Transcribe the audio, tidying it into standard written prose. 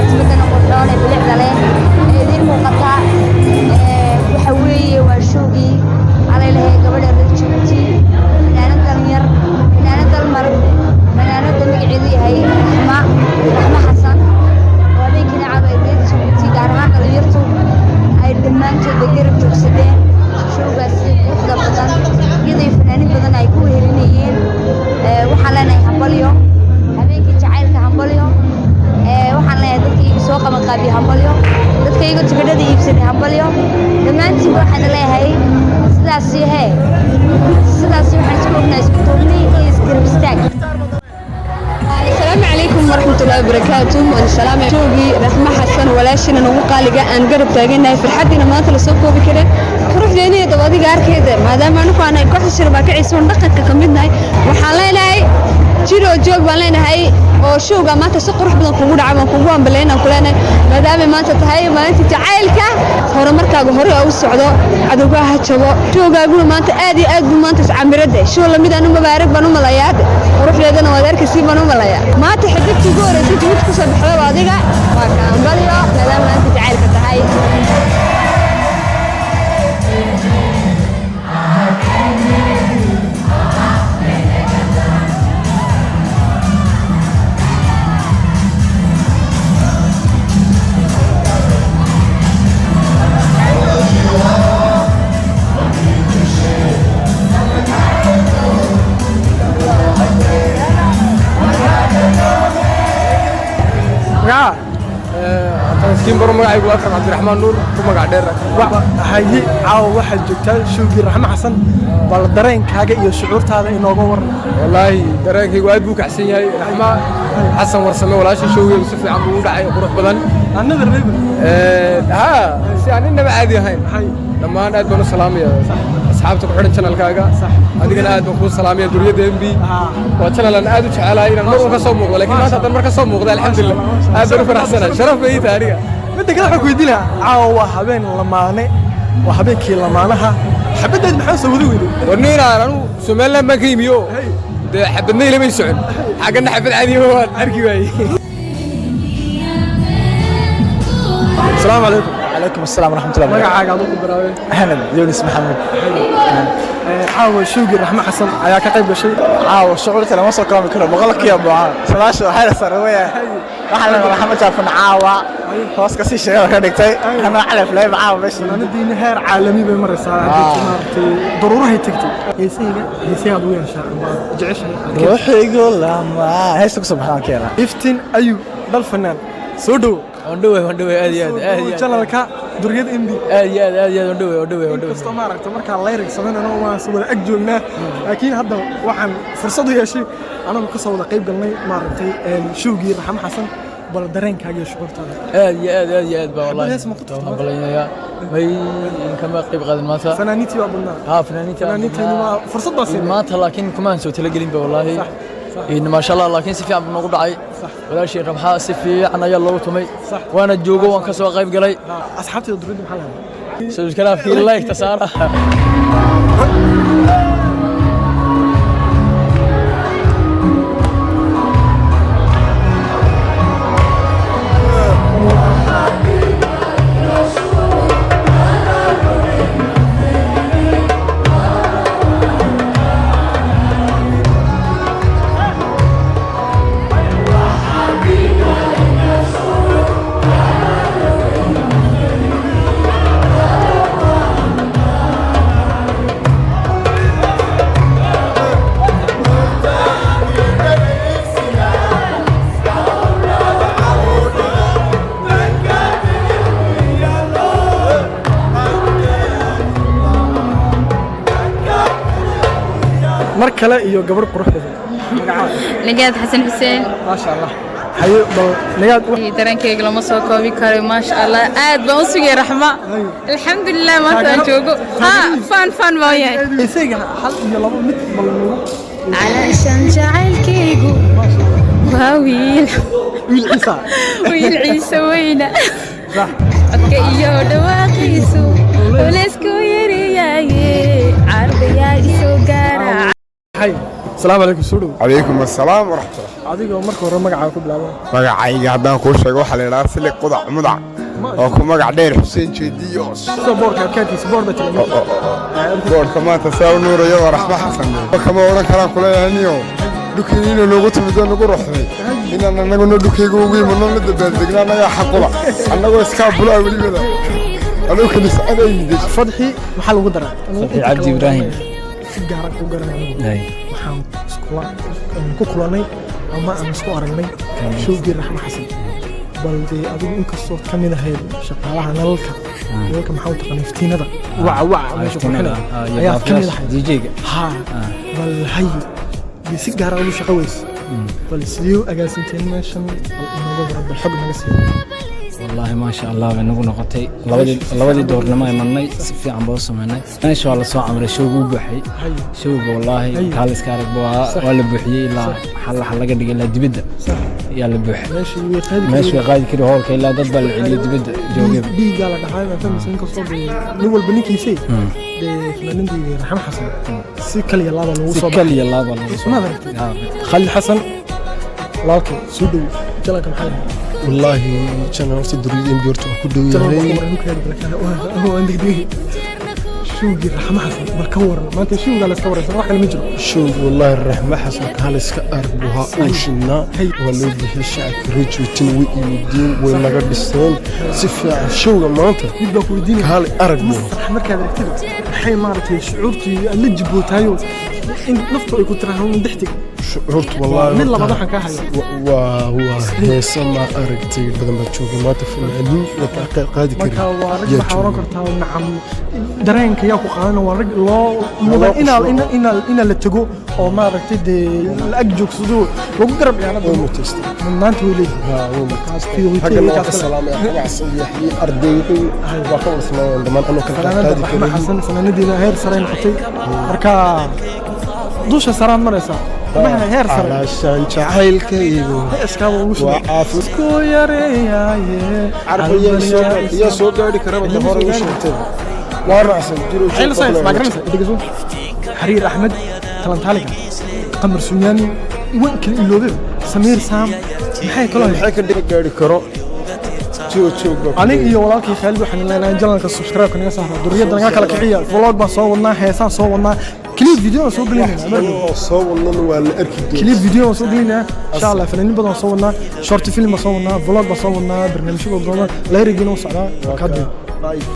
Munaasabadana qurxoon ee bilicda leh ee idiin muuqata waxa weeye waa showgii alaylahay gabadha reer Jabuuti, fanaanad dhalinyar, fanaanad dalmar, fanaanada magaceedu yahay Raxma, Raxma Xasan, oo habeenkiina caawa ay reer Jabuuti, gaar ahaan dhalinyartu, ay dhammaantoodba garab joogsadeen showgaasi quruxda badan, iyadoo fanaanin badan ay ku wehelinayeen. Waxaan leenahay hambalyo habeenkii jacaylka, hambalyo. Waxaan leeyahay dadka iga soo qaban qaabiya hambalyo, dadka iga tigidhada iibsaday hambalyo. Dhammaantiinba waxaan leeyahay sidaasi hee, sidaasi waxaan isku ognahay isku duubni iyo isgarab istaag. Asalaamu calaykum waraxmatullaahi wabarakaatu. Waan salaamay showgii Raxmo Xasan, walaashina nagu qaaliga aan garab taaganahay. Farxadiina maanta lasoo koobi karin, quruxdeena iyo dabadiga arkeeda, maadaama anigu aanay kooxda Shirbaaka Ciise dhaqanka ka mid nahay. Waxaan leenahay jiroo joog baan leenahay, oo showga maanta si qurux badan kugu dhacay baan kugu ambaleyn aan ku leenahay, maadaama maanta tahay maalinta jacaylka. Horumarkaaga hore oo u socdo, cadowgaha ha jabo. Showgaaguna maanta aad iyo aad buu maanta iscamiradde show lamid aanu mubaarak baan u malayaa, quruxdeedana waad arkaysiin baan u malayaa. Maanta xidigtii ugu horeysay Jabuuti kusoo baxdaba adiga waa kaambalyo, maadaama maanta jacaylka tahay. Magaca? Tanskiin baro, magacaygu waa Akram Cabdiraxmaan Nuur, ku magac dheer. Haye, caawa waxaad joogtaa showgii Raxmo Xasan. Bal dareenkaaga iyo shucuurtaada inooga waran. Wallaahi dareenkaygu aad buu kacsan yahay. Raxma Xasan Warsame walaasha, showgeedu si fiican buu u dhacay, qurux badan. Another level. Ha, si aan innaba caadi ahayn. Dhammaan aad baan u salaamaya asxaabta ku xidhan channelkaaga, adigana aad baan kuu salaamaya. Duriyadda MB waa channel aan aad u jecelahay inaan mar un ka soo muuqdo, laakiin maanta haddaan mar ka soo muuqda, alxamdulillah, aad baan u faraxsanahay, sharaf bay ii tahay aniga. Midda kale waxaan ku weydiin lahaa, caawa waa habeen lamaane, waa habeenkii lamaanaha, xabaddeed maxaa soo wada weyday? Warniinaan anu Somaliland baan ka yimi oo dee xabadna ilamay socon, xaggana xabad caadiya waan arki waayey. Asalaamu calaykum. عليكم السلام ورحمة الله وبركاته. Magacaaga aduu ku bilaabay? أحمد يونس محمد. Caawa showgii Raxmo Xasan ayaa ka qayb gashay. Caawa shucuurta lama soo koobi karo, boqolkiiba 100 sagaashan waxay sarreeya. Waxaa la Maxamed Jaafan caawa hoos ka sii sheegay ka dhigtay anaa calaf leeb caawa meesha. Fanaanadiina heer caalami bay maraysaa, hadda maaragtay daruurahay tagtay. Heesahayga, heesahaad ugu yeeshaa amba jeceshahay? Ruuxigu lama heesta kusoo baxdaan keena. Iftiin Ayub dhal fanaan, soo dhowo. Waan dhowey, waan dhowey, aad iyo aad, aad iyo aad. Channelka Duriyada MB. Aad iyo aad, aad iyo aad, waan dhowey, waan dhowey, waan dhowey. Inkastoo maaragta markaa layrig samaynayno waan wada ag joognaa, laakiin hadda waxaan fursad u yeeshay anagu kasoo wada qayb galnay maaragtay showgii Raxmo Xasan. Bal dareenkaaga iyo shucuurtaada. Aad iyo aad, aad iyo aad baa wallahi. Hees ma ku turtay? Waan hambalyaynayaa. May, kama qayb qaadan maanta. Fanaaniintii waa badnaa. Ha, fanaaniintii. Fanaaniinteeni waa fursad baa siinay. Maanta laakiin kumaan soo talagelin ba wallahi. In maasha Allah, laakiin si fiican buu noogu dhacay. Walaashii Ramxa si fiican ayaa loogu tumay, waana joogo, waan ka soo qayb galay. Asxaabtayda duriyadda maxaa lahayd? Subscribe-kii, like-ta saara. Mar kale iyo gabar qurux badan. Nagaad Xasan Xuseen. Maasha Allah. Haye, bal Nagaad Dareenkayga lama soo koobi karo, maasha Allah, aad baan u sugay Raxma, alxamdulilah maanta aan joogo. Ha, fan fan baan yahay. Heesayga hal iyo labo mid bal nagu. Calaashan jacaylkaygu waa wiil. Wiil Ciisa. Wiil Ciise weyna, codka iyo dhawaaqiisu culaysku yariyaaye, cardayaa isoo gaara. Hay, asalaamu calaykum, soo dhow. Calaykum assalaam waraxmatullah. Adigoo marka hore magacaaga ku bilaabo. Magacayga haddaan kuu sheego, waxaa la idhahaa Siliq Qudac Mudac, oo ku magac dheer Xuseen Jeediyos. Soo boorka adkaantiisa boor ba tiri. Boorka maanta saa u nuurayo waa Raxmo Xasan. Kama odhan karaan kuleeyahay niyo dhukii inuu nagu timid oo nagu ruxday inaan annaguna dhukayga ugu imano la dabaaldegna, annagaa xaquba, annagoo iskaa bulaa welibada anuu kala socodayni. Fadxi, maxaa lagu daraa? Fadxi Cabdi Ibraahim. Si gaaran ku garanay anigu. Waxaan iskula ku kulannay ama aan isku aragnay showgii Raxmo Xasan. Bal dee adigu inkastoo ka mid ahayd shaqaalaha nalalka, nalalka maxaa u taqaanaa, iftiinada waca waca meesha qurxinaya ayaad ka mid ahayd. DJ-ga. Haa, bal hayo dee si gaara ugu shaqo weyse, bal sidee u agaasinteen meeshan? Bal inooga waran, bal xog naga siiyo. Wallaahi maasha Allah bay nagu noqotay. Labadii doornimo ay marnay si fiican baa u sameynay. Meesha waa lasoo camray, showgu u buuxay, showga wallaahi kaaliska aragba waa la buuxiyey, ilaa xal laga dhigay, ilaa dibadda yaa la buuxay. Meeshii way qaadi. Meesha way qaadi kari hoolka, ilaa dad baa la celiyey dibadda joogay. Dhiiggaa la dhaxay baa fahmaysa, inkastoo dee nin walba ninkiisay dee fanaanadii Raxmo Xasan si kaliya laaba loogu si soo kaliya laaba loogu soo. Maad aragtay Khalid Xasan walaalkay, soo dhow. Jalanka maxaa lahaa? Wallaahi channel horta duriyada MB horta waa ku dhow jalan yahay. Waan degdegay. Showgii Raxmo Xasan bal ka waran maanta, showgaa la iska waraysan, wax kale ma jiro. Show wallaahi Raxmo Xasan kaaliska arag buhaa uu shidnaa, waa loo bixiyey shacabka reer Jabuutina, way iidiin, way naga dhiseen si fiican showga maanta. Mid baa ku weydiinaya. Kaali arag buu. Masrax markaad aragtida maxay maaragtay shucuurtii aad la jibootaayo in naftu ay ku tiraahdo dextig? Shucuurtu wallaahi Mid labaad waxaan kaa hayo. Waa heesa ma aragtay badan baa jooga maanta, fanaaniin la kala qaadi karin. Marka waa rag yaa waxaa oran jooga. Kartaa nacam, dareenka yaa ku qaadana, waa rag loo mudan inaa la tago oo maaragtay dee la ag joogsado, lagu garab ciyaaro. Way mutaystay. Mudnaanta way leeyihiin. Haa, way mutaystay. Raggan waa ka salaamaya Xasan Yaxye, ardaydu waa ka wada salaamayan dhammaan anoo kala fanaanada qaadi Raxmo karin. Xasan fanaanadiina heer sare noqotay, marka dusha saraan maraysaa maha heer sare. Calaashaan jacaylkaygu heeskaaba ugu waa shiday caafi isku yareeyaye. Carfa yaa soo gaari karaba de hore u sheegtay waa raacsan jiro. Maxay la soo baa garanaysaa? Dhegeyso, Xariir Axmed Talantaaliga, Qamar Sunyaani, iwan kala iloobay, Samiir Saam, maxay kaloo maxay ka dhiga gaari karo joog joog baa ku aniga iyo walaalkii Khaalid waxaan leenahay channelka subscribe naga saara, duriyada naga kala kiciya. Vlog baan soo wadnaa, heesaan soo wadnaa, clip video aan soo gelinaynaa mar dhow. Oo soo wadnana waa la arki doonaa. Clip video aan soo gelinaynaa insha Allah, fanaaniin badan soo wadnaa, short film baan soo wadnaa, vlog baan soo wadnaa, barnaamijyo badan, layrigiina u socdaa. Marka hadda